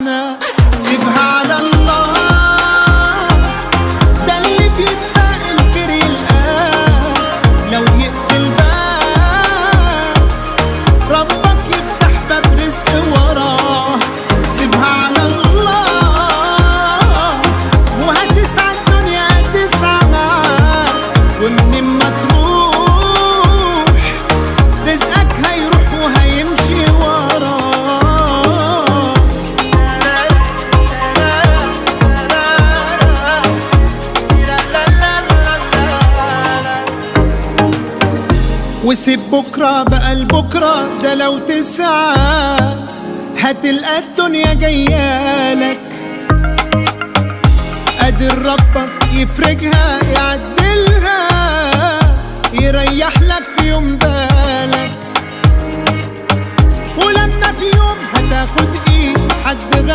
بتاعنا. سيبها على الله، ده اللي بيتفائل خير يلقاه. لو يقفل باب ربك يفتح باب رزق وراه. سيبها على الله وهتسعى الدنيا هتسعى معاه، ومن ما تروح رزقك هيروح وهيمشي وراه. وسيب بكرة بقى لبكرة، ده لو تسعى هتلقى الدنيا جايالك. قادر ربك يفرجها يعدلها يريح لك في يوم بالك. ولما في يوم هتاخد